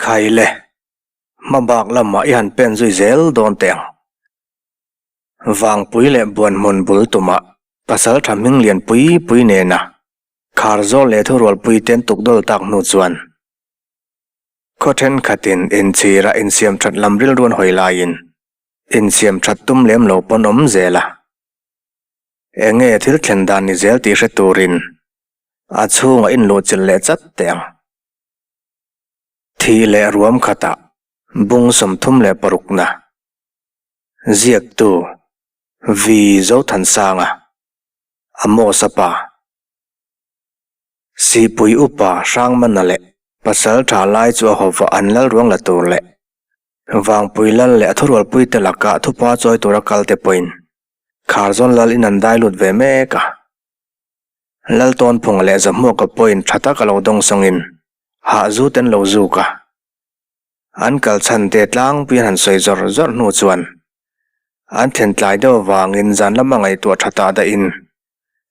Khai le, hmabak lamah i han pen zui zel dawn teh ang. Vangpui leh Buanhmun bul tumah pasaltha hming lian pui pui nena Kharzawl leh Thurualpui ten tukdawl tak hnu chuan khaw thenkhatin inchhira insiam that lam rilruan hawi laiin insiam that tum lem lo pawn awm zel a. Enge thil thlen dan ni zel tih hre turin a chhungah inluhchilh leh chat teh ang. Thih leh ruam khatah bung 36 na ziaktu V Zothansanga Amos-a pa Sihpui upa Hrangmana leh pasal tha lai chu a hawva an lal ruang la tur leh Vangpui lal leh a thurualpuite lakah thupa chawi tura kalte pawhin Kharzawn lal in an dai lut ve mek a. Lal Tawnphunga leh Zahmuaka pawhin tha taka lo dawng sawngin hah zu ten lo zuk a. An kal chhan te tlangpui an han sawi zawr zawr hnu chuan an thlen tlai deuh avangin zan lama ngaihtuah tha ta dahin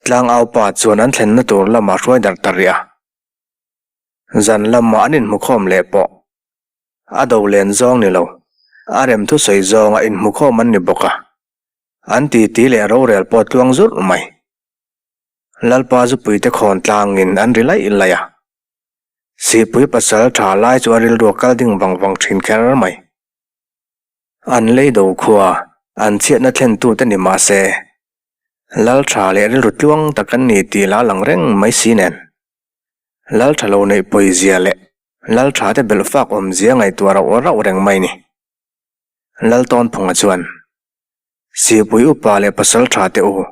tlangau pa chuan an thlenna tur lamah hruai darh ta rih a. Zan lama an inhmukhawm leh pawh a do len zawng ni lo, a rem thusawi zawnga inhmukhawm an ni bawk a. An titi leh rorel pawh tluang zurh mai. Lalpa zupuite khawn tlangin an ri laih laih a. Sihpui pasal tha lai chu a rilru a kal ding vang vang thin kher mai. An lei do khua, an chhiatna thlentute ni mah se, Lal tha leh rilru tluang tak an ni tih la lang reng mai si nen. Lal tha lo neih pawizia leh Lal tha te belh fak awmzia ngaihtuah rauh rauh reng mai ni. Lal Tawnphunga chuan, Sihpui upa leh pasal tha te u,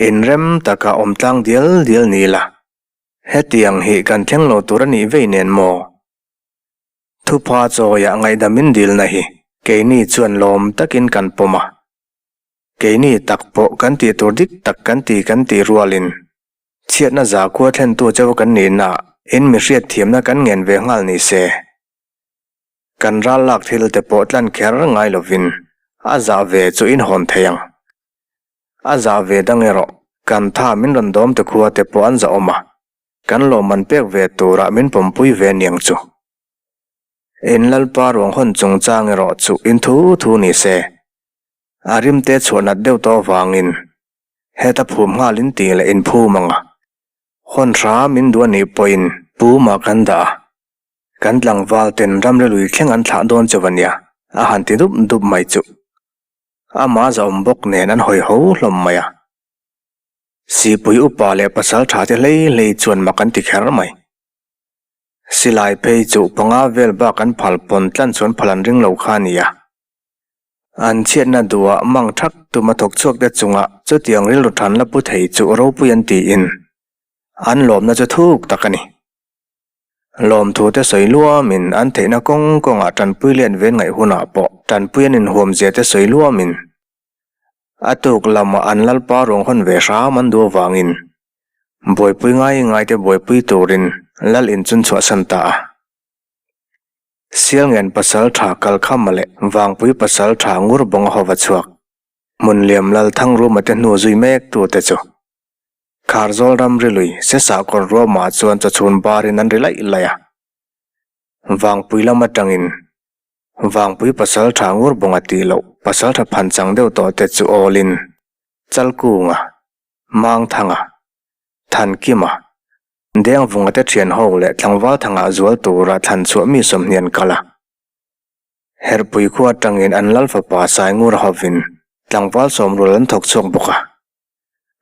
inrem taka awm tlang dial dial ni ila, hetiang hi kan thleng lo tur a nih vei nen maw? Thupha chawiah ngaihdamin dilna hi keini chuan lawm takin kan pawm a, keini tak pawh kan tih tur dik tak kan ti kan tih rualin chhiatna zakhua thlentu chauh kan nihna in mi hriatthiamna kan ngen ve nghal ni se. Kan ral lak thil te pawh tlan kher ngai lovin a zah ve chu in hawn thei ang. A zah ve dang erawh kan tha min rawn dawm te khua te pawh an zahawm a, kan lawmman pek ve turah min pawmpui ve niang chu. In Lalpa ruang hawn chungchang erawh chu in thu thu ni se. A rimte chhuah nat deuh tawh avangin heta phum nghal in tih leh in phum ang a, hawn hram in duh anih pawhin pumah kan dah a. Kan tlangval ten ramri lui thleng an thlah dawn chauh a nia, a han ti dup dup mai chuh. Amah zahawm bawk nen an hawi ho hlawm mai a. Sipui upa leh pasal tha te hlei hlei chuan mak an ti kher mai. Silai phei chuh panga vel bak an phal pawn tlan chuan phal an ring lo kha a nia. An chhiatna duhah mang thak tuma thawk chhuak te chungah chutiang rilru than la pu thei chuh ropui an tiin an lawmna chu thuk tak a ni. Lawmthu te sawi luamin an theihna kawng kawngah tanpui let ve ngaih hunah pawh tanpui an inhuam zia te sawi luamin a tuk lamah an lalpa ruang hawn ve hram an duh avangin buaipui ngai ngai te buaipui turin lal in chun chhuahsan ta a. Sialngen pasal tha Kalkhama leh Vangpui pasal tha Ngurbawnga hova chhuak Hmunliam lal Thangruma te hnu zui mek tute chu Kharzawl ramri lui Sesah kawr ruamah chuan chawchhun barin an ri laih laih a. Vangpui lam atangin Vangpui pasaltha Ngurbawnga tih loh pasaltha phanchang deuh tawh te chu awlin Chalkunga, Mangthanga, Thankima, Dengvunga te thian ho leh tlangval thangah zual tura thlan chhuah mi 20 an kal a. Herpui khua atangin an lal fapa Saingura hovin tlangval sawmrual an thawk chhuak bawk a.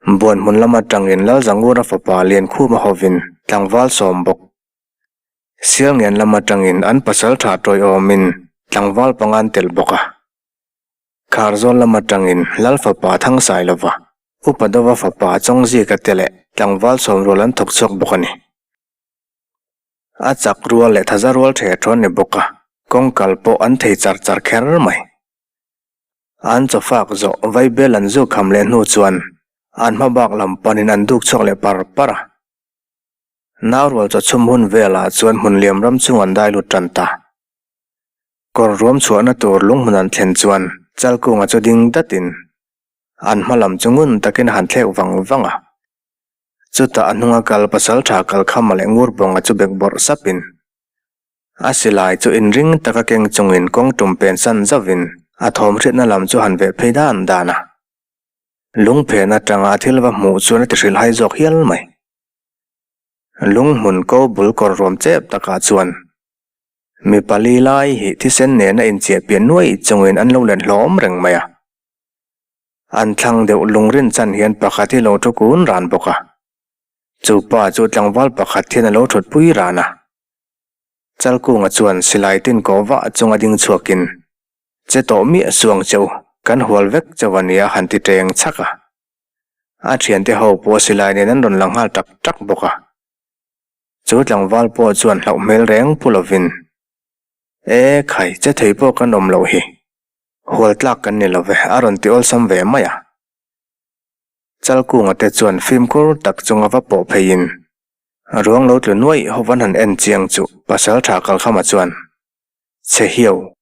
Buan hmun lam atangin Lalzangura fapa Liankhuma hovin tlangval sawm bawk. Sialngen lam atangin an pasal tha tawiawmin tlangval panga an telh bawk a. Kharzawl lam atangin Lal fapa Thangsailova, Upa Dova fapa Chawngzika te leh tlangval sawm rual an thawk chhuak bawk a ni. A chak rual leh thaza rual the thawn ni bawk a, kawngkal pawh an thei char char kher mai. An chawfak zawh vaibel an zuk ham leh hnu chuan an hma bak lam panin an duk chhuak leh par par a. Naurual chawchhum hun velah chuan hmun liam ram chung an dai lut tan ta. Kawr ruam chhuahna tur lunghmun an thlen chuan Chalkunga chu ding datin an hma lam chu ngun takin a han thlek vang vang a. Chutah a hnunga kal pasaltha Kalkhama leh Ngurbawnga chu bek bawrh sapin. A silai chu inring taka keng chungin kawng tum pen san zauhin a thawm hriatna lam chu han veh phei dan dan a. Lungphen atanga a thil va hmuh chuan a ti hrilhhai zawk hial mai. Lunghmun ko bul kawr ruam chep takah chuan mi pali lai hi thisen nena inchiah pian nuai chungin an lo let hlawm reng mai a. An thlang deuh lungrin chan hian pakhat hi lo thu kun ran bawk a. Chu pa chu tlangval pakhat hian a lo thutpui ran a. Chalkunga chuan silai tin kawh vah chunga ding chhuakin, Che tawh miah suang cheu, kan hual vek cheu a nia han ti teng chhak a. A thiante ho pawh silai nen an rawn lang nghal tak tak bawk a. Chu tlangval pawh chuan hlauh hmel reng pu lovin, E khai, che thei pawh kan awm loh hi. Hual tlak kan ni lo ve, a rawn ti awlsam ve mai a. Chalkunga te chuan fimkhur tak chunga va pawh pheiin, Ruang lo tlu nuaih ho van han en chiang chu pasal tha Kalkhama chuan, Chhe hiau,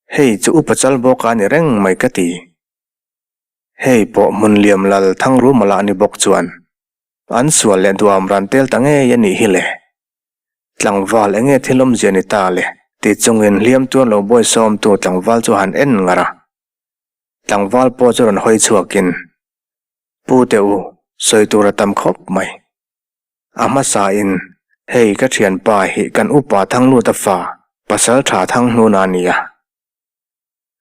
hei chu upa chal bawk a ni reng mai ka ti. Hei pawh hmun liam lal Thangruma lah ni bawk chuan an sual leh duam ran tel ta ngei a nih hi le. Tlangval enge thil awmzia ni ta le ti chungin hliam tuar lo bawi sawmtu tlangval chu han en ngar a. Tlangval pawh chu rawn hawi chhuakin, Pu teh u, sawi tur a tam khawp mai. A hmasain, Hei ka thianpa hi kan upa Thangluta fa, pasal tha Thanghnuna a ni a.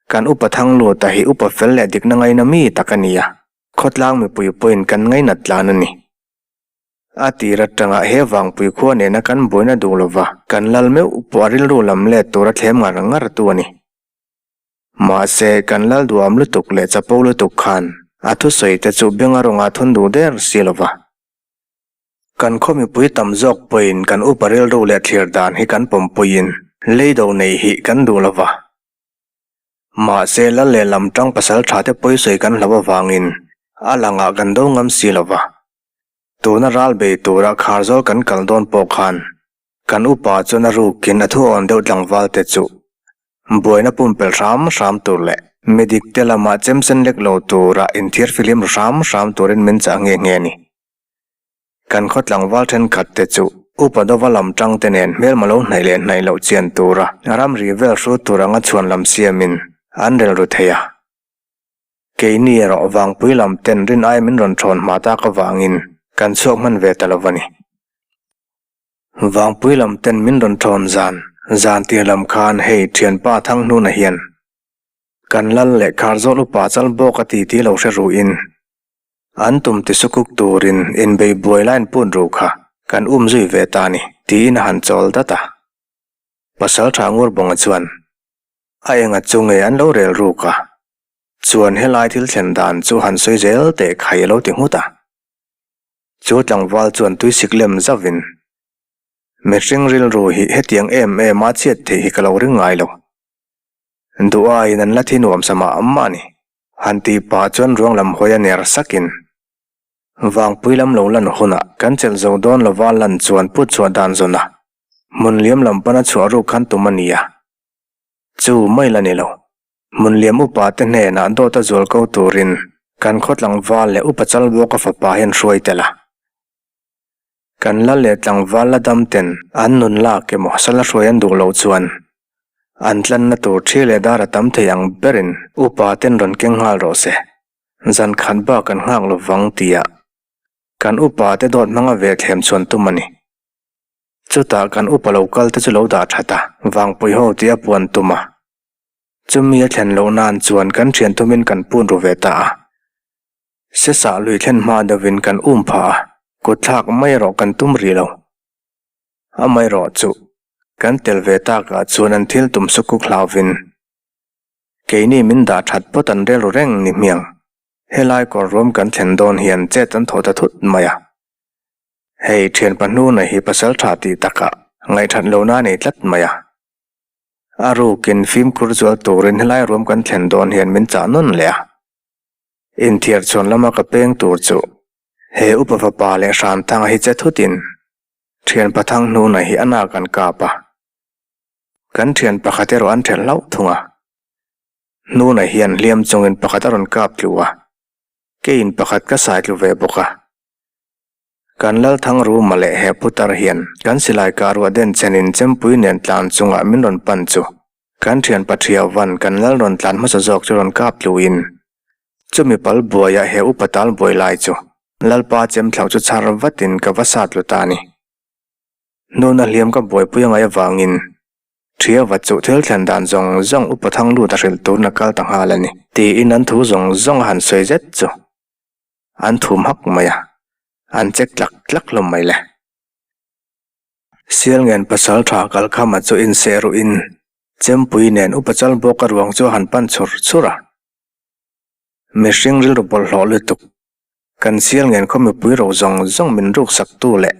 Kan upa Thangluta hi upa fel leh dikna ngaina mi tak a ni a, khawtlang mipui pawhin kan ngainat tlan a ni. A tir atanga he vangpui khua nena kan buaina duh lova kan lal meuh pawh a rilru lam let tura thlem ngar ngar tu a ni. Mahse, kan lal duam lutuk leh chapo lutuk khan a thusawi te chu benga rawnga thun duh der si lova. Kan khaw mipui tam zawk pawhin kan upa rilru leh thlir dan hi kan pawmpuiin leido nei hi kan duh lo va. Mahse lal leh lam tang pasal tha te pawisawi kan hlauh avangin a langah kan do ngam si lo va. Tuna ral bei tura kharzawl kan kal dawn pawh khan kan upa chuan a rukin a thu awn deuh tlangval te chu buaina pumpelh hram hram tur leh midik te lamah chemsen lek lo tura inthiar fihlim hram hram turin min chah nghe nghe a ni. Kan khaw tlangval thenkhat te chu Upa Dova lam tang te nen hmelma lo hnaih leh hnaih loh chian tura ramri vel hrut tur anga chhuan lam siamin an rel ru thei a. Keini erawh vangpui lam ten rin ai min rawn thawn hma tak avangin kan chhuak hman ve ta lo a ni. Vangpui lam ten min rawn thawn zan zan tir lam khan hei thianpa Thanghnuna hian kan lal leh Kharzawl upa chal bawk a ti ti lo hre ruin An tum ti sukuk turin inbei buai lain put ru kha kan um zui ve ta ni, tiin a han chawl dat a. Pasal tha Ngurbawnga chuan, A enga chu nge an lo rel ruk a? Chuan helai thil thlen dan chu han sawi zel teh khai a lo ti nghut a. Chu tlangval chuan tuisik lem zauhin, Mihring rilru hi hetiang em em a chhiat theih hi ka lo ring ngai lo. Duh aiin an la thi nuam sa mah mah a ni. Han tih pah chuan ruang lam hawi a ner sakin, Vangpui lam lo lan hunah kan chelh zo dawn lova lan chuan put chhuah dan zawn a, hmun liam lam pana chhuah ruk khan tum a ni a. Chu mai la ni lo. Hmun liam upa te hnenah dawt a zual ko turin kan khaw tlangval leh upa Chalbuaka fapa hian hruai tel a. Kan la leh tlangval la dam ten an nun lak emaw sala hruai an duh loh chuan an tlanna tur thi leh dar a tam thei ang berin upa ten rawn keng nghal rawh se. Zan khat bak kan nghak lo vang tia kan upa te dawt hmanga ve thlem chuan tum a ni. Chutah kan upa lo kal te chu lo dah that a, vangpui ho tia puan tum a. Chumi a thlen loh nan chuan kan thian thumin kan pun ru ve ta a. Sesah lui thlen hma deuhin kan um phah a, kut thlak mai erawh kan tum rih lo. Amaherawh chu, kan tel ve takah chuan an thil tum sukuk hlauvin keini min dah that phawt an rel ru reng ni hmiang. Helai kawr ruam kan thlen dawn hian chet an thaw ta thut mai a. Hei thian pahnuna hi pasal tha tih takah ngaihthat lohna a nei tlat mai a. A rukin fimkhur zual turin helai ruam kan thlen dawn hian min chah nawn leh a. Inthiar chhuan lama ka peng tur chu he upa fapa leh Hranthanga hi che thutin thian pathang hnuna hi a nak an kap a, kan thian pakhat erawh an thelh hlauh thung a. Hnuna hian hliam chungin pakhat a rawn kap tlu a, keiin pakhat ka sai tlu ve bawk a. Kan Lalthangruma leh he putar hian kan silai kah ruah den chenin chempui nen tlan chungah min rawn pan chu kan thian Pathiauvan kan lal rawn tlan hmasa zawk chu rawn kap tluin chumi pal buaiah he upa tal buai lai chu Lalpa chemthlauh chu chhar vatin ka va sat lu ta a ni. Nuna hliam ka buaipui angai avangin Thiauva chu thil thlen dan zawng zawng upa Thangluta hrilh turin a kal ta nghal a ni tiin an thu zawng zawng a han sawi zet chu. An thum hak mai a, an check tlak tlak hlawm mai le. Sialngen pasal tha Kalkhama chu inseh ruhin Chempui nen upa chal bawka ruang chu a han pan chhur chhur a. Mihring rilru bawlhhlawh lutuk, kan Sialngen khaw mipui ro zawng zawng min ruksaktu leh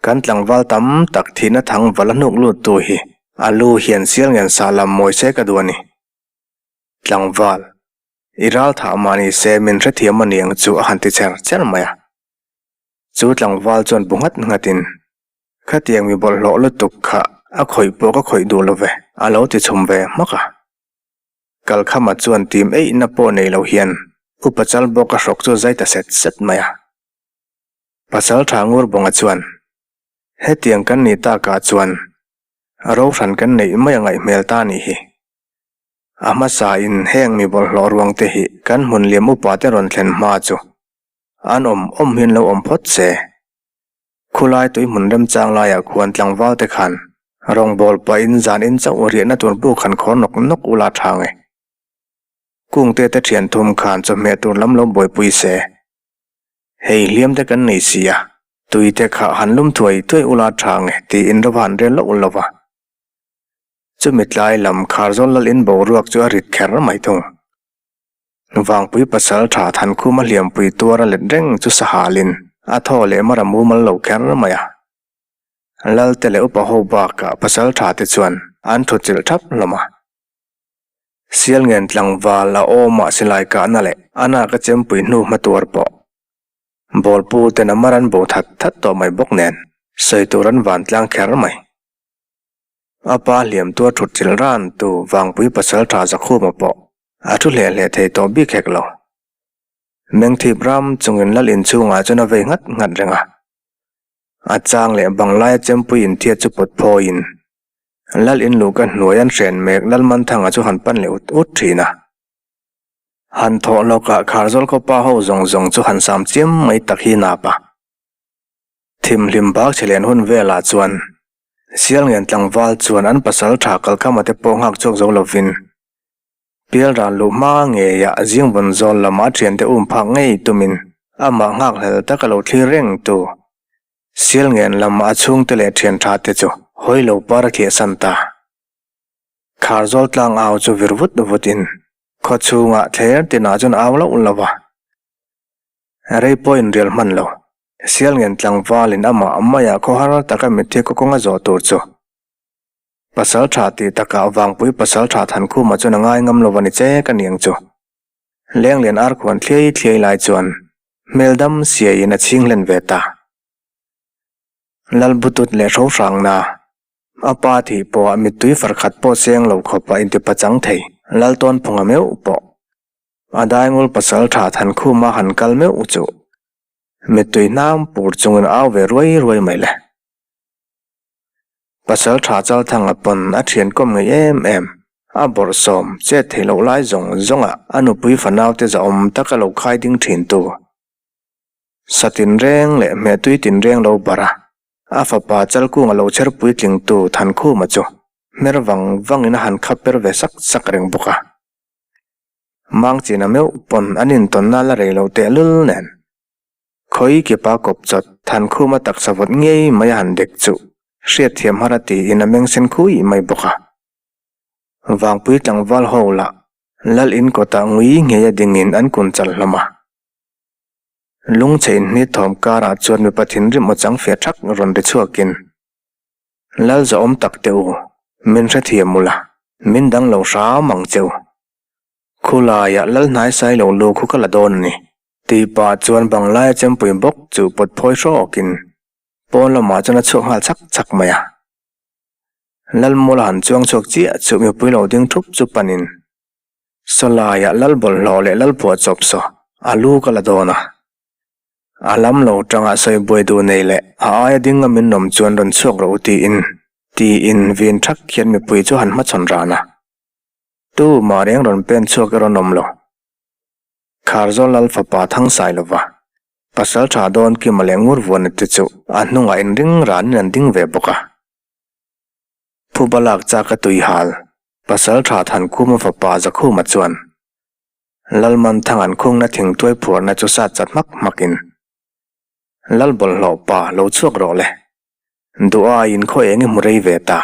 kan tlangval tam tak thihna thang vala hnuk luttu hi a lu hian Sialngen sah lam mawi se ka duh a ni. Tlangval. I ral thah mah ni se min hrethiam a niang chu a han ti cher cher mai a. Chu tlangval chuan bu nghat nghatin, Khatiang mi bawlhhlawh lutuk kha a khawih pawh ka khawih duh lo ve, a lo ti chhum ve hmak a. Kalkhama chuan tim eihna pawh nei lo hian Upa Chalbawka hrawk chu zai ta set set mai a. Pasal tha Ngurbawnga chuan, Hetiang kan nih takah chuan rohran kan neih mai a ngaih hmel ta nih hi. A hmasa in heng mi bawlhhlawh ruang te hi kan hmun liam upa te rawn thlen hma chu an awm awm hian lo awm phawt se. Khulai tui hmun remchang laiah khuan tlangval te khan rawngbâwl pahin zan in chauh riahna tur buk han khawr nawk nawk ula tha nge. Kungte te thian thum khan chawhmeh tur lam lo buaipui se. Hei hliam te kan nei si a, tui te kha han lum thuai thuai ula tha nge tiin ro han rel loh lo va. Chumi tlai lam Kharzawl lal in boruak chu a rit kher mai thung. Vangpui pasal tha Thankhuma hliampui tuar a let reng chu sahalin a thaw leh mar a mumal lo kher mai a. Lalte leh upa ho bakah pasal tha te chuan an thutchilh thap hlawm a. Sialngen tlangval a awmah silai kahna leh a nak a chempui hnu hma tuar pawh Bawlpu ten a mar an bo that that tawh mai bawk nen sawi tur an vantlang kher mai. A pa hliam tuar thut chilh ran tu Vangpui pasal tha Zakhuma pawh a thu hleh hleh thei tawh bik hek lo. Mengthip ram chungin lal inchhungah chuan a vei nghat nghat reng a. A chang leh bang laia chempui inthiat chu pawt phawiin lal in luhka hnuai an hren mek Lalmanthanga chu han pan leh ut ut thin a. Han thawh lawkah Kharzawl khawpa ho zawng zawng chu han sam chiam mai tak hi nap a. Thimhlim bak chhe len hun velah chuan Sialngen tlangval chuan an pasal tha kalkhama te pawh nghak chhuak zo lovin Pialral luh hma ngeiah Zingvawn zawl lama thiante um phak ngei tumin amah nghak hlel taka lo thlir reng tu Sialngen lama a chhungte leh thian tha te chu hawi lo par a thliah san ta. Kharzawl tlang au chu vir vut vutin khaw chhungah thler tinah chuan au loh lo va, rei pawh inrial hman lo. Sialngen tlangvalin amah maiah khawhar taka mitthi khaw kawnga zawh tur chu Pasal tha tih takah Vangpui Pasal tha Thankhuma chuan a ngai ngam lo a ni che ka niang chu. Lenglian arkhuan thliai thliai lai chuan hmel dam siaiin a chhing hlen ve ta. Lalbutut leh Hrohrangna a pa thih pawhah mittui farkhat pawh seng lo khawpa intipachang thei Laltawnphunga meuh pawh a daingul Pasal tha Thankhuma han kal meuh chu Mittui hnam pur chungin au ve ruai ruai mai le. Pasal tha Chalthanga pawn a thian kawm ngei em em. A bawrhsawm chet theih loh lai zawng zawngah a nupui fanaute zahawm taka lo khai ding thin tu. Sa tinreng leh hmehtui tinreng lo barh a, a fapa Chalkunga lo chher puitling tu Thankhuma chu hmer vang vangin a han khap per ve sak sak reng bawk a. Mangchina meuh pawn an intawnna la rei lo tehlul nen. Khawi kipa kawp chawt Thankhuma taksa vawt ngei mai a han dek chu hriatthiam har a tiin a meng sen khui mai bawk a. Vangpui tlangval ho lah lal in kawtah ngui ngei a dingin an kun chal hlawm a. Lungchhe inhnit thawm karah chuan mipa thinrim aw chang fiah thak rawn ri chhuakin Lal zawhawm tak teh u, min hrethiam ula, min dang lo hram ang che u. Khulaiah lal hnai sai lo lu khu ka la dawn a ni. Tih pah chuan banglaia chempui bawk chu pawt phawi hrawkin pawn lamah chuan a chhuak nghal chak chak mai a. Lalmawla han chuang chhuak chiah chu mipui lo ding thup chu panin Sawlaiah lal bawlhhlawh leh lal phuah chawp saw a lu ka la dawn a. A lam lo tangah sawi buai duh nei leh a aia ding a min awm chuan rawn chhuak rawh u tiin, tiin vin thak hian mipui chu han hmachhawn ran a. Tu mah reng rawn pen chhuak erawh an awm lo. Kharzawl Lal fapa Thangsai lova pasal tha dawn Kima leh Ngurvuana te chu a hnungah inring ranin an ding ve bawk a. Phuba lak chak a tui hal pasal tha Thankhuma fapa Zakhuma chuan Lalmanthang an khungna thingtuai phuarna chu sat chat hmak hmakin Lal bawlhhlawh pa lo chhuak rawh le, duh aiin khaw eng i hmu rei ve ta.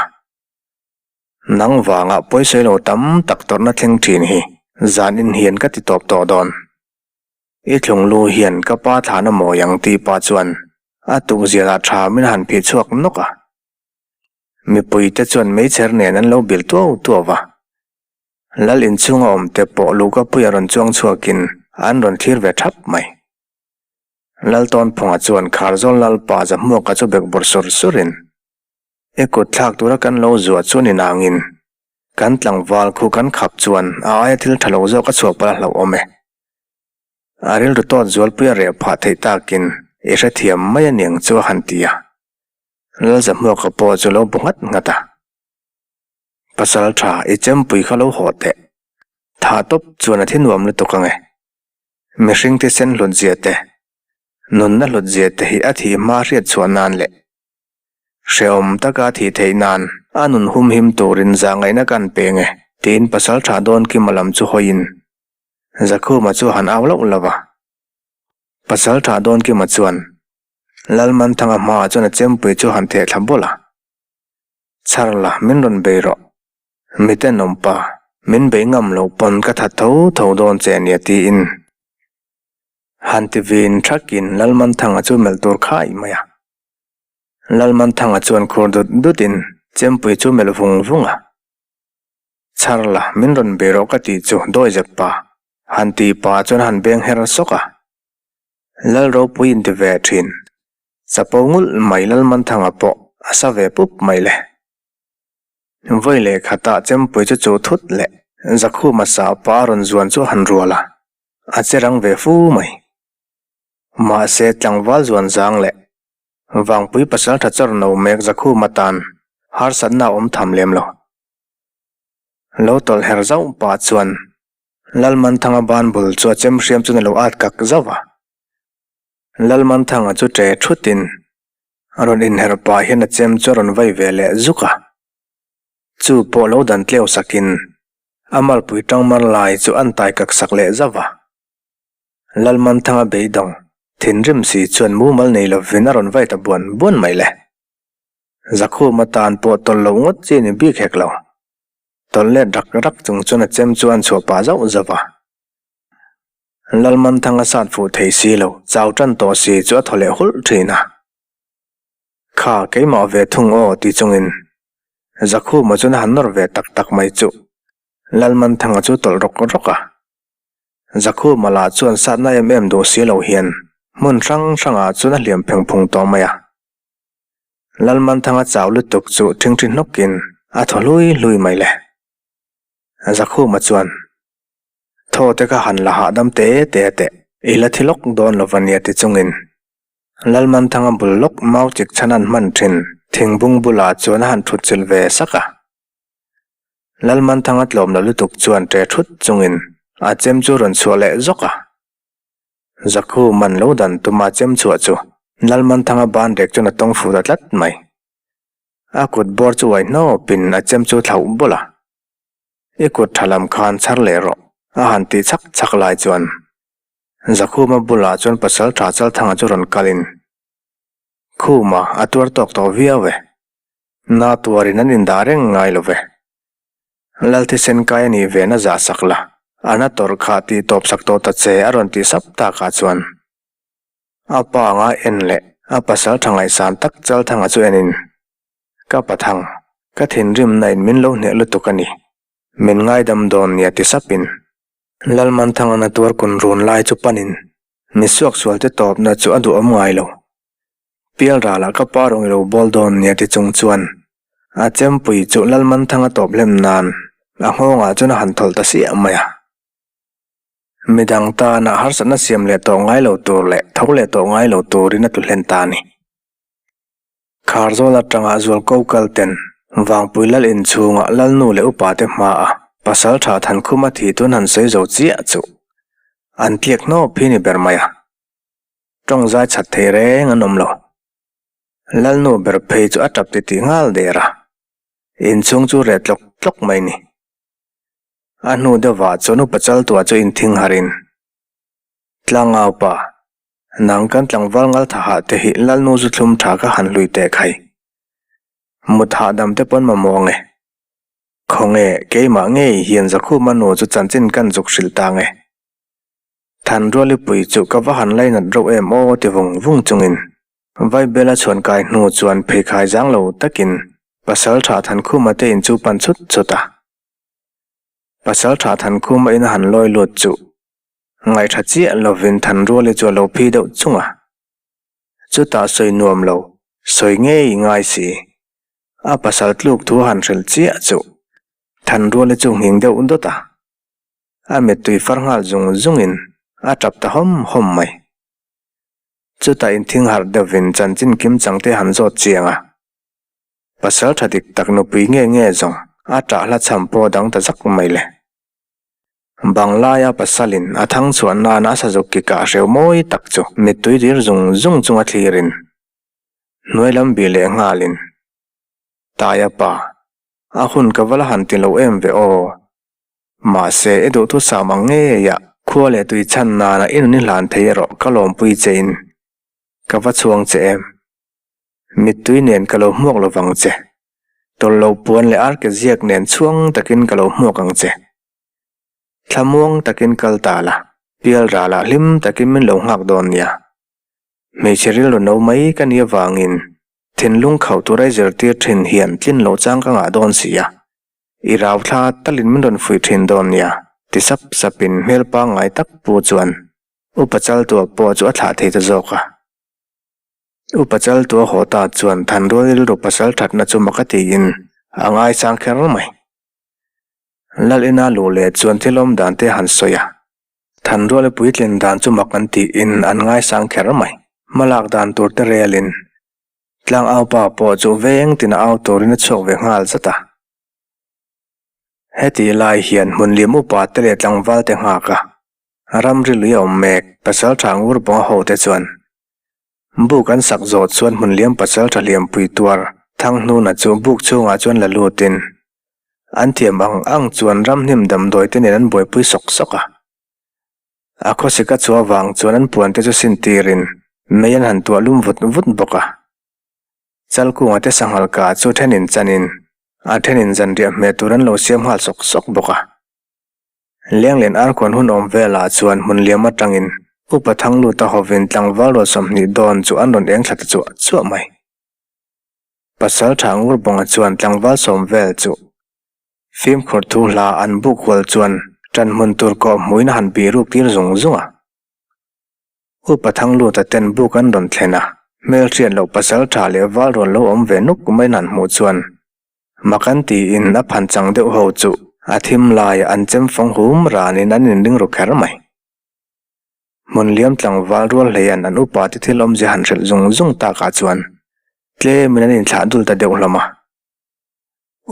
Nang vangah pawisawi lo tam tak tawrhna thleng thin hi zan in hian ka ti tawp tawh dawn. I thlunglu hian ka pa thlan a mawi ang tih pa chuan a tukzialah tha min han phih chhuak nawk a. Mipuite chuan meichher nen an lo bil tuau tuau va. Lal inchhunga awmte pawh Lukapuia rawn chuang chhuakin an rawn thlir ve thap mai. Laltawnphunga chuan Kharzawl Lalpa Zahmuaka chu bekbawr sur surin, I kut thlak tura kan lo zuah chuan inangin kan tlangval khu kan khap chuan a aia thil tha lo zawk a chhuah palh a hlauhawm e. A rilru tawt zualpui a reh phah theih takin i hrethiam mai a niang chu a han ti a. Lalzahmuaka pawh chu lo bu nghat nghat a. Pasal tha i chempui kha lo haw teh. Thah tawp chuan a thi nuam lutuk ang e. Mihring thisen hlut zia te, nunna hlut zia te hi a thih hma hriat chhuah nan leh Hrehawm taka thih theih nan a nun humhim turin zahngaihna kan peng e, tiin pasal tha dawn Kima lam chu hawiin Zakhuma chu han au loh lo va. Pasal tha dawn Kima chuan Lalmanthanga hmaah chuan a chempui chu han theh thla bawlh a, Chhar la, min rawn bei rawh. Mitenawm pa, min bei ngam loh pawn ka that tho tho dawn che nia tiin han ti vin thakin Lalmanthanga chu melh tur khai mai a. Lalmanthanga chuan khur dut dutin chempui chu melh vung vung a. Chhar la, min rawn be rawh ka tih chu dawi zep pa, han ti pa chuan han beng her sawk a. Lal ropui in ti ve thin. Chapo ngulh mai Lalmanthanga pawh a sa ve pup mai le. Vawi leh khatah chempui chu chu thut leh Zakhuma sa pa a rawn zuan chu a han rual a, a che rang ve fu mai. Mahse tlangval zuan zang leh Vangpui pasal tha chawr no mek Zakhuma tan harsatna a awm tham lem lo. Lo tawlh her zauh pah chuan Lalmanthanga ban bul chu a chem hriam chuan a lo at kak zauh a. Lalmanthanga chu ṭe thutin a rawn inher pah hian a chem chu a rawn vai ve leh zuk a. Chu pawh lo dan tleu sakin a malpui ṭangmar lai chu an tai kak sak leh zauh a. Lalmanthanga beidawng, thinrim si chuan mumal nei lovin a rawn vai ta buan buan mai le. Zakhuma tan pawh tawlh loh ngawt chi ni bik hek lo. Tawlh let rak rak chung chuan a chem chu an chhuah pah zauh zauh a. Lalmanthanga sat fuh thei si lo, chau tan tawh si chu a thaw leh hulh thin a. Kha, keimah ve thung aw ti chungin Zakhuma chuan a han nawr ve tak tak mai chu Lalmanthanga chu tawlh rawk rawk a. Zakhuma lah chuan satna em em duh si lo hian hmun hrang hrangah chuan a hliam pheng phung tawh mai a. Lalmanthanga chau lutuk chu ṭhingṭhi hnawkin a thaw hlui hlui mai le. Zakhuma chuan, Thaw te kha han la hahdam te te a teh, i la thi lawk dawn lo va nia ti chungin Lalmanthanga bul lawk mau chik chhan an hman ṭhin thingbung bulah chuan a han ṭhut chilh ve sak a. Lalmanthanga tlawm lo lutuk chuan ṭe thut chungin a chem chu rawn chhuah leh zawk a. Zakhu man lo dan tuma chem chhuah chu Lalmanthanga ban rek chuan a tawng fu ta tlat mai. A kut bawr chu uai hnawpin a chem chu thlauh bawlh a. I kut tha lam khan chhar leh rawh a han tih chhak chhak lai chuan Zakhuma bulah chuan pasal tha Chalthanga chu rawn kalin Khuma a tuar tawk tawh viau e. Na tuarin an indah reng ngai lo ve. Lal thisen kai a nih ve na zah sak la, a na tawrh kha tih tawp sak tawh ta che a rawn tih sap takah chuan a pa anga en leh a pasal tha ngaihsan tak Chalthanga chu enin, Ka pathang, ka thinrimna in min lo hneh lutuk a ni, min ngaidam dawn nia ti sapin Lalmanthanga na tuar kun run lai chu panin mi suaksualte tawpna chu a duhawm ngai lo. Pial ralah ka pa rawng i lo bawl dawn nia ti chung chuan a chempui chu Lalmanthanga tawp hlem nan a nghawngah chuan a han thawlh ta siah mai a. Midang tana harsatna siam leh tawh ngai lo tur leh tho leh tawh ngai lo turin a tlu hlen ta a ni. Kharzawl atanga zualko kal ten Vangpui lal inchhunga lalnu leh upa te hmaa pasaltha Thankhuma thi tun han sawi zo chiah chu an tliak hnawp hi ni ber mai a, tawng zai chat thei reng an awm lo. Lalnu ber phei chu a tap titih nghal der a, inchhung chu reh tlawk tlawk mai ni. A hnu deuhvah chuan upa Chaltua chu inthing harin, Tlangaupa, nang kan tlangval ngal thaha te hi Lalnu zu thlum tha ka han hlui teh khai. Mut hahdam te pawn mamawh ang e. Khawnge, keimah ngei hian Zakhuma nu chu chanchin kan zuk hrilh ta nge. Thanrualipui chu ka va han lainat reuh em aw ti vung vung chungin Vaibela chhuan kai hnu chuan pheikhai zang lo takin Pasal Tha Thankhuma te in chu pan chut chut a. Pasal Tha Thankhuma in a han lawi lut chu ngaihṭha chiah lovin Thanruali chu a lo phi deuh chung a. Chutah sawi nuam lo, sawi ngei ngai si. A pasal tluk thu a han hrilh chiah chu Thanruali chu nghing deuh dawt a. A mittui far nghal zung zungin a ṭap ta hawm hawm mai. Chutah inthing harh deuhvin chanchin kim changte han zawt chiang a. Pasal tha dik tak nupui nge nge zawng a ṭah hla chham pawh dang ta zak mai le. Banglaia pasalin a thang chhuah nana a sazuk ki kah hreu mawi tak chu mittui dir zung zung chunga thlirin hnuai lam bih leh nghalin, Taia pa, a hun ka va la han ti lo em ve aw. Mahse, i duhthusam ang ngeia khua leh tui chhan nana i nun i hlan thei erawh ka lawmpui chein ka va chhuang che em. Mittui nen ka lo hmuak lovang che. Tawlh lo puan leh arke ziak nen chhuang takin ka lo hmuak ang che. Thlamuang takin kal ta la, pial ralah hlim takin min lo nghak dawn nia. Hmeichhe rilru no mai ka nih avangin thinlung khauh tura i zirtir thin hian tlin loh chang ka ngah dawn si a. I rau thla talin min rawn fuih thin dawn nia, ti sap sapin hmel pangngai tak pu chuan Upa Chaltua pawh chu a thlah thei ta zawk a. Upa Chaltua haw ta chuan Thanrual rilru pasal thatna chu mak a tiin a ngaisang kher mai. Lal ina luh leh chuan thil awm dan te han sawi a, Thanruala puitlin dan chu mak an tiin an ngaisang kher mai. Hmalak dan tur te relin Tlangaupa pawh chu veng tina au turin a chhuak ve nghal zat a. Hetih lai hian hmunliam upa te leh tlangval te nghak a, ramri lui a awm mek Pasaltha Ngurbawnga hote chuan buk an sak zawh chuan hmunliam Pasaltha Hliampui tuar Thanghnuna chu buk chhungah chuan la lutin an thiam ang ang chuan ramhnim damdawi te nen an buaipui sawk sawk a. A khawsik a chhuah vang chuan an puan te chu sin tirin mei an han tuah lum vut vut bawk a. Chalkunga te sanghal kah chu thenin chanin a thenin zanriah hmeh tur an lo siam nghal sawk sawk bawk a. Lenglen arkuan hun awm velah chuan hmun liam atangin Upa Thangluta hovin tlangval rual 20 dawn chu an rawn eng thla ta chuah chuah mai. Pasal tha Ngurbawnga chuan tlangval sawm vel chu Fimkhur thu hla an buk hual chuan ṭan hmun tur kawh hmuin a han bih ruk tir zung zung a. Upa Thangluta ten buk an rawn thlen a, hmelhriat loh pasal ṭha leh val rawn lo awm ve nuk maiin han hmuh chuan mak an tiin a phan chang deuh ho chu a thim laiah an chem fawng hum ranin an inring ru kher mai. Hmun liam tlangval rual hleian an upa te thil awmzia han hrilh zung zung takah chuan tlemin an inthlah dul ta deuh hlawm a.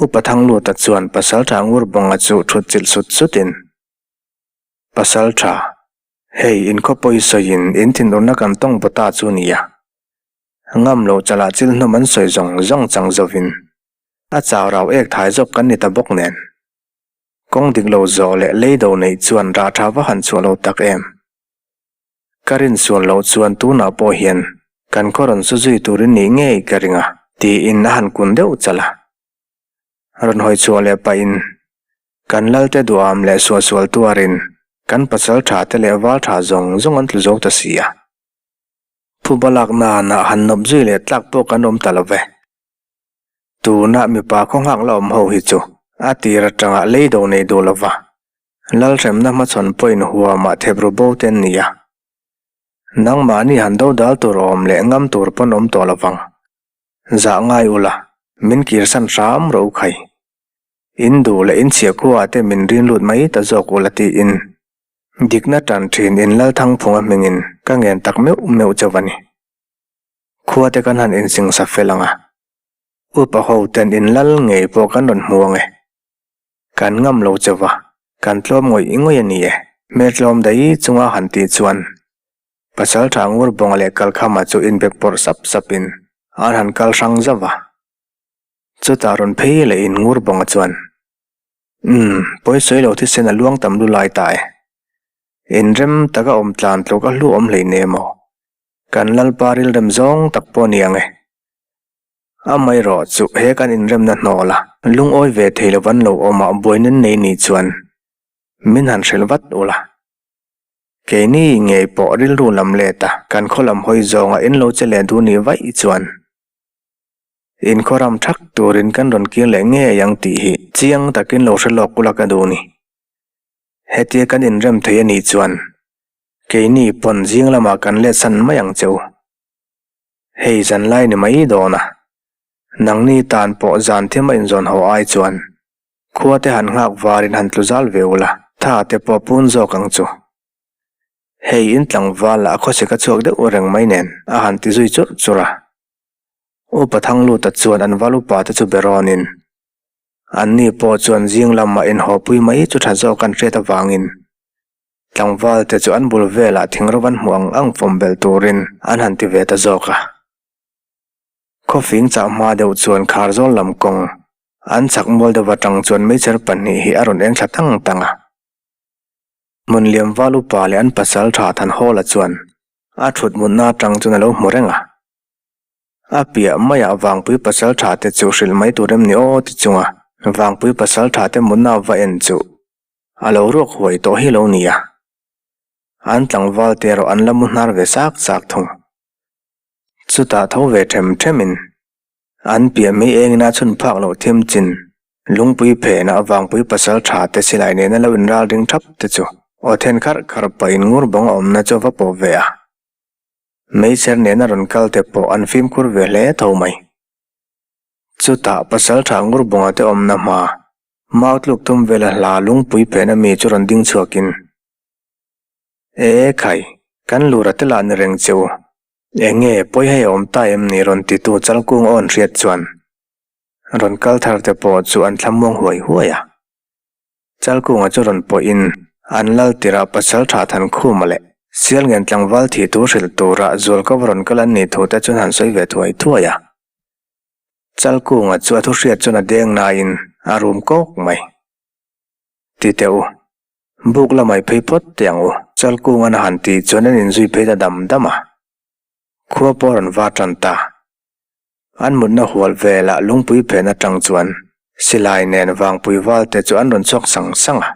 Upa Thangluta chuan Pasalṭha Ngurbawnga chu thut chilh sut sutin, Pasalṭha, hei in khawpawi sawiin in thinurna kan tawng baw ta chu nia. Ngam loh chalah chil hnawm an sawi zawng zawng chang zovin a chau rau ek thai zawk kan ni ta bawk nen. Kawng dik lo zawh leh lei do neih chuan rah ṭha va han chhuah lo tak em. Ka rinsual loh chuan tunah pawh hian kan khaw rawn su zui turin nih ngei ka ring a, tiin a han kun deuh chalh a. Rawn hawi chhuah leh pahin kan Lalte duham leh suahsual tuarin kan pasal tha te leh val tha zawng zawng an tlu zo ta si a. Phuba lak nanah han nawp zui leh tlak pawh kan awm ta lo ve. Tunah mipa khaw nghak la awm ho hi chu a tir atanga lei do nei duh lo va. Lalhremna hmachhawn pawhin huamah thepru bo te an ni a. Nangmahni han do dal tur awm leh ngam tur pawn awm tawh lovang. Zah ngai ula, min kirsan hram rawh u khai. In duh leh in chhiah khuaah te min rin lut mai ta zawk ula tiin. Dikna tan thin in Lalthangphunga hmingin ka ngen tak meuh meuh chauh a ni. Khua te kan han insingsa fel ang a, upa ho ten in lal ngei pawh kan rawn hmu ang e. Kan ngam lo chauh a, kan tlawm ngawih ngawih a ni e. Hmel tlawm daih chunga han tih chuan Pasaltha Ngurbawnga leh Kalkhama chu inbek pawrh sap sapin an han kal hrang zauh a. Chutah rawn phei leh in Ngurbawnga chuan, Umm, pawi sawi lo thisen a luang tam lu lai ta e. Inrem taka awm tlan tluk a hlu awm hlei nem aw. Kan Lalpa rilrem zawng tak pawh ni ang e. Amaherawh chu he kan inremna hnawla lungawi ve thei lo an lo awm ah buai nen nei ni chuan min han hrilh vat ula. Keini ngei pawh rilru lam let a kan khaw lam hawi zawnga in lo che leh duh nih vaih chuan in khaw ram thak turin kan rawn kir leh ngei ang tih hi chiang takin lo hre lawk ula ka duh ni. Hetia kan inrem thei a nih chuan Keini pawn zing lamah kan let san mai ang che u. Hei zanlai ni mai dawn a, nangni tan pawh zan thim a inzawn haw ai chuan khua te han nghak varin han tlu zal ve ula, tha te pawh pun zawk ang chu. Hei in tlangval lah khawsik a chhuak deuh reng mai nen a han ti zui churh churh a. Upa Thangluta chuan an val upa te chu be rawnin anni pawh chuan zing lamah inhawpui mai chu tha zawk an hriat avangin Tlangval te chu an bul velah thingro an hmuh ang ang fawm belh turin an han ti ve ta zawk a. Khawfing chah hma deuh chuan Kharzawl lam kawng an chhak mual deuh atang chuan meichher pahnih hi a rawn eng thla tang tang a. Hmunliam val upa leh an pasal tha Thanhawla chuan a thut mutna atang chuan a lo hmu reng a. A piah maiah Vangpui pasal tha te chu hrilh mai tur em ni aw ti chunga Vangpui pasal tha te mutna va en chu A lo ruak huai tawh hi lo ni a, an tlangval te erawh an la mu hnar ve sak sak thung. Chutah tho ve them themin an piah mai engin a chhun phak loh thim chin lungpui phenah vangpui pasal tha te silai nena lo inral ring thap te chu aw then kharh kharh pahin ngur bawng a awmna chu a va pawp ve a. Meichher nena rawn kal te pawh an fimkhur ve hle tho mai. Chutah pasal tha ngur bawnga te awmna hma Mau tluk tum vela hla lungpui phena mi chu rawn ding chhuakin, E khai, kan lura te lah ni reng che u. Eng nge pawi hei a awm ta em ni rawn titu Chalkung awn hriat chuan rawn kal thar te pawh chu an thlamuang huai huai a. Chalkunga chu rawn pawhin an lal tirah pasal tha Thankhuma leh Sialngen tlangval thih tur hrilh tura Zualkova rawn kal an nih thu te chuan han sawi ve thuai thuai a. Chalkunga chu a thuhriat chuan a deng nain a rum kawk mai. Ti teh u, buk la mai phei phawt teh ang u. Chalkunga'n a han tih chuan an inzui phei ta dam dam a. Khua pawh a rawn var tan ta. An mutna hual velah lungpui phen atang chuan silai nen vangpui valte chu an rawn chhuak sang sang a.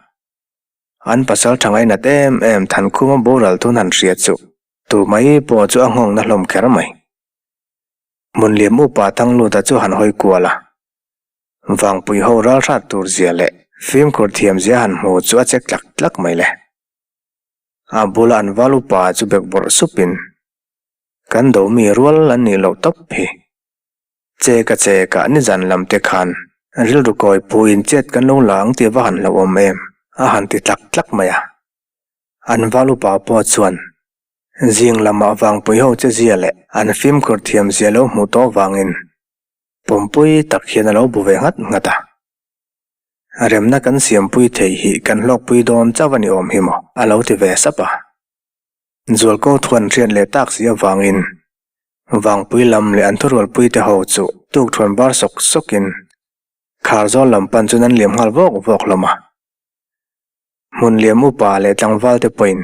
An pasal tha ngainat em em Thankhuma boral thun han hria chu tu mai pawh chu a nghawngna hlawm kher mai. Hmunliam upa Thangluta chu han hawi kual a, Vangpui ho ral hrat tur zia leh fimkhur thiam zia han hmu chu a che tlak tlak mai le. A bula an val upa chu bek bawrh supin, Kan do mi rual an nih loh tawp hi. Che ka che ka nizan lam te khan rilru kawi phuin chet kan lo la ang tih va han hlauhawm em a han ti tlak tlak mai a. An val upa pawh chuan Zing lamah vangpui ho che zia leh an fimkhur thiam zia lo hmuh tawh vangin pumpui tak hian a lo bu ve nghat nghat a. Remna kan siampui thei hi kan hlawkpui dawn chauh a ni awm hi maw? a lo ti ve sap a. Zualko thuan hriat leh tak si avangin vangpui lam leh an thurualpui te ho chu tukthuan bar sawk sawkin Kharzawl lam pan chuan an liam nghal vawk vawk hlawm a. Hmunliam upa leh tlangval te pawhin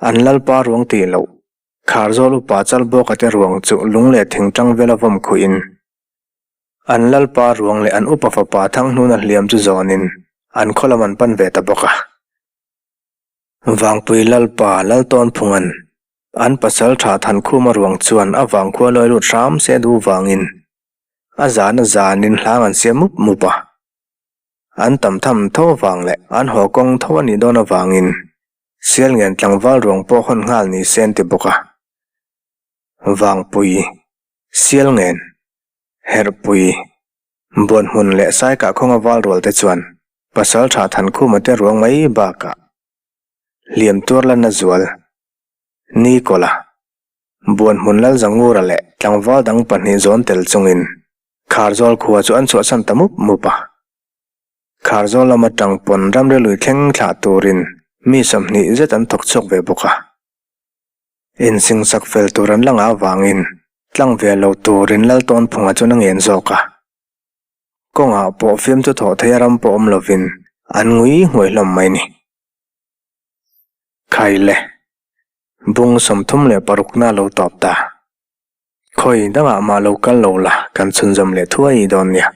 An lalpa ruang tih loh, Kharzawl upa Chalbawka te ruang chu lung leh thing tang vela vawm khuihin, an lalpa ruang leh an upa fapa Thanghnuna hliam chu zawnin an khaw lam an pan ve ta bawk a. Vangpui lalpa Laltawnphunga'n an pasal tha Thankhuma ruang chuan a vangkhua lawi lut hram se duh vangin a zan a zanin hlang an siam mup mup a. An tam tham tho avang leh an haw kawng tho a nih dawn avangin Sialngen tlangval ruang pawh hawn nghal ni se an ti bawk a. Vangpui, Sialngen, Herhpui, Buanhmun leh Saikah khawnga val rual te chuan Pasaltha Thankhuma te ruang mai bakah. Hliam tuar lanna zual Nikawla, Buanhmun Lalzangura leh tlangval dang pahnih zawn tel chungin Kharzawl khua chu an chhuahsan ta mup mup a. Kharzawl lam atang pawn ramri lui thleng thlah turin mi 20 zet an thawk chhuak ve bawk a. Insingsak fel tur an la ngah avangin tlang ve lo turin Laltawnphunga chuan a ngen zawk a. Kawngah pawh fiamthu thawh theih a ram pawh awm lovin an ngui nghuai hlawm mai ni. Khaile, bung 36 na lo tawp ta. Khawi dangah mah lo kal lo la kan chhunzawm leh thuai dawn nia.